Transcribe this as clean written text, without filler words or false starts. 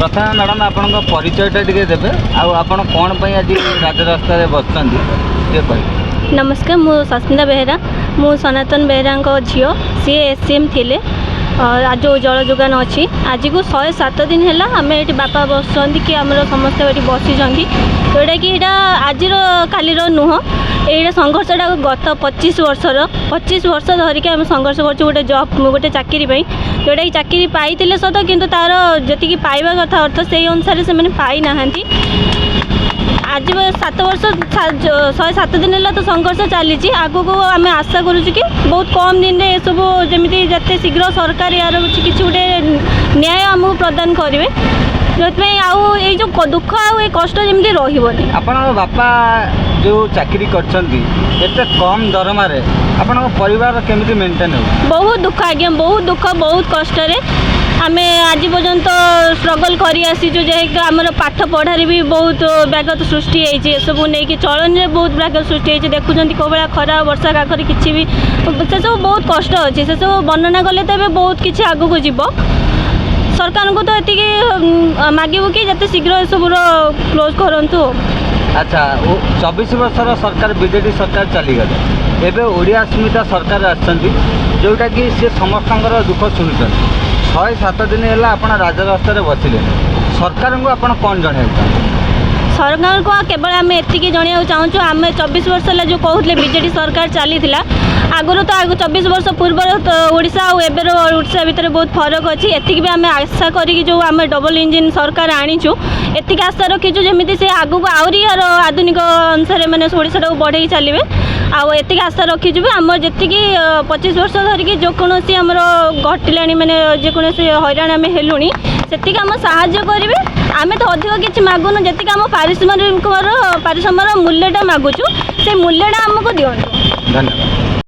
ପ୍ରଥମେ ମ୍ୟାଡ଼ାମ୍, ଆପଣଙ୍କ ପରିଚୟଟା ଟିକେ ଦେବେ ଆଉ ଆପଣ କ'ଣ ପାଇଁ ଆଜି ରାଜରାସ୍ତାରେ ବସିଛନ୍ତି, ଟିକେ କହିବେ। ନମସ୍କାର, ମୁଁ ସସ୍ମିତା ବେହେରା। ମୁଁ ସନାତନ ବେହେରାଙ୍କ ଝିଅ। ସିଏ ଏସ୍ ସି ଏମ୍ ଥିଲେ। ଯେଉଁ ଜଳ ଯୋଗାଣ ଅଛି, ଆଜିକୁ 107 ଦିନ ହେଲା ଆମେ ଏଠି ବାପା ବସୁଛନ୍ତି କି ଆମର ସମସ୍ତେ ଏଠି ବସିଛନ୍ତି। ଯେଉଁଟାକି ଏଇଟା ଆଜିର କାଲିର ନୁହଁ, ଏଇଟା ସଂଘର୍ଷଟା ଗତ 25 ବର୍ଷର। 25 ବର୍ଷ ଧରିକି ଆମେ ସଂଘର୍ଷ କରୁଛୁ ଗୋଟେ ଜବ୍, ଗୋଟେ ଚାକିରି ପାଇଁ। ଯେଉଁଟାକି ଚାକିରି ପାଇଥିଲେ ସତ, କିନ୍ତୁ ତା'ର ଯେତିକି ପାଇବା କଥା ଅର୍ଥ, ସେଇ ଅନୁସାରେ ସେମାନେ ପାଇନାହାନ୍ତି। ଆଜି 7 ବର୍ଷ, 107 ଦିନ ହେଲା ତ ସଂଘର୍ଷ ଚାଲିଛି। ଆଗକୁ ଆମେ ଆଶା କରୁଛୁ କି ବହୁତ କମ୍ ଦିନରେ ଏସବୁ ଯେମିତି ଯେତେ ଶୀଘ୍ର ସରକାର ୟାର କିଛି କିଛି ଗୋଟେ ନ୍ୟାୟ ଆମକୁ ପ୍ରଦାନ କରିବେ, ଯେଉଁଥିପାଇଁ ଆଉ ଏଇ ଯେଉଁ ଦୁଃଖ ଆଉ ଏଇ କଷ୍ଟ ଯେମିତି ରହିବନି। ଆପଣଙ୍କ ବାପା ଯେଉଁ ଚାକିରି କରିଛନ୍ତି, ଏତେ କମ୍ ଦରମାରେ ଆପଣଙ୍କ ପରିବାର କେମିତି ମେଣ୍ଟେନ୍ ହେଉଛି? ବହୁତ ଦୁଃଖ ଆଜ୍ଞା, ବହୁତ ଦୁଃଖ। ବହୁତ କଷ୍ଟରେ ଆମେ ଆଜି ପର୍ଯ୍ୟନ୍ତ ଷ୍ଟ୍ରଗଲ୍ କରି ଆସିଛୁ। ଯେହେତୁ ଆମର ପାଠ ପଢ଼ାରେ ବି ବହୁତ ବ୍ୟାଘାତ ସୃଷ୍ଟି ହେଇଛି, ଏସବୁ ନେଇକି ଚଳଣିରେ ବହୁତ ବ୍ୟାଘାତ ସୃଷ୍ଟି ହେଇଛି। ଦେଖୁଛନ୍ତି କେଉଁ ଭଳିଆ ଖରା, ବର୍ଷା, କାକରେ, କିଛି ବି ସେସବୁ ବହୁତ କଷ୍ଟ ଅଛି। ସେସବୁ ବର୍ଣ୍ଣନା କଲେ ତ ଏବେ ବହୁତ କିଛି ଆଗକୁ ଯିବ। ସରକାରଙ୍କୁ ତ ଏତିକି ମାଗିବୁ କି ଯେତେ ଶୀଘ୍ର ଏସବୁର କ୍ଲୋଜ୍ କରନ୍ତୁ। ଆଚ୍ଛା, 24 ବର୍ଷର ସରକାର, ବିଜେଡ଼ି ସରକାର ଚାଲିଗଲେ। ଏବେ ଓଡ଼ିଆ ଅସ୍ମିତା ସରକାର ଆସିଛନ୍ତି, ଯେଉଁଟାକି ସେ ସମସ୍ତଙ୍କର ଦୁଃଖ ଶୁଣୁଛନ୍ତି। 107 ଦିନ ହେଲା ଆପଣ ରାଜରାସ୍ତାରେ ବସିଲେଣି। ସରକାରଙ୍କୁ ଆପଣ କ'ଣ ଜଣାଇବାକୁ ଚାହୁଁଛନ୍ତି? ସରକାରଙ୍କୁ ଆଉ କେବଳ ଆମେ ଏତିକି ଜଣାଇବାକୁ ଚାହୁଁଛୁ, ଆମେ 24 ବର୍ଷ ହେଲା ଯେଉଁ କହୁଥିଲେ ବିଜେଡ଼ି ସରକାର ଚାଲିଥିଲା ଆଗରୁ, ତ ଆଗ 24 ବର୍ଷ ପୂର୍ବର ତ ଓଡ଼ିଶା ଆଉ ଏବେର ଓଡ଼ିଶା ଭିତରେ ବହୁତ ଫରକ ଅଛି। ଏତିକି ବି ଆମେ ଆଶା କରିକି ଯେଉଁ ଆମେ ଡବଲ୍ ଇଞ୍ଜିନ୍ ସରକାର ଆଣିଛୁ, ଏତିକି ଆଶା ରଖିଛୁ ଯେମିତି ସେ ଆଗକୁ ଆହୁରି ୟାର ଆଧୁନିକ ଅନୁସାରେ ମାନେ ଓଡ଼ିଶାଟାକୁ ବଢ଼େଇ ଚାଲିବେ। ଆଉ ଏତିକି ଆଶା ରଖିଛୁ ବି ଆମର ଯେତିକି 25 ବର୍ଷ ଧରିକି ଯେକୌଣସି ଆମର ଘଟିଲାଣି, ମାନେ ଯେକୌଣସି ହଇରାଣ ଆମେ ହେଲୁଣି, ସେତିକି ଆମ ସାହାଯ୍ୟ କରିବେ। ଆମେ ତ ଅଧିକ କିଛି ମାଗୁନୁ, ଯେତିକି ଆମ ପାରିଶ୍ରମିକର ପାରିଶ୍ରମର ମୂଲ୍ୟଟା ମାଗୁଛୁ, ସେ ମୂଲ୍ୟଟା ଆମକୁ ଦିଅନ୍ତୁ। ଧନ୍ୟବାଦ।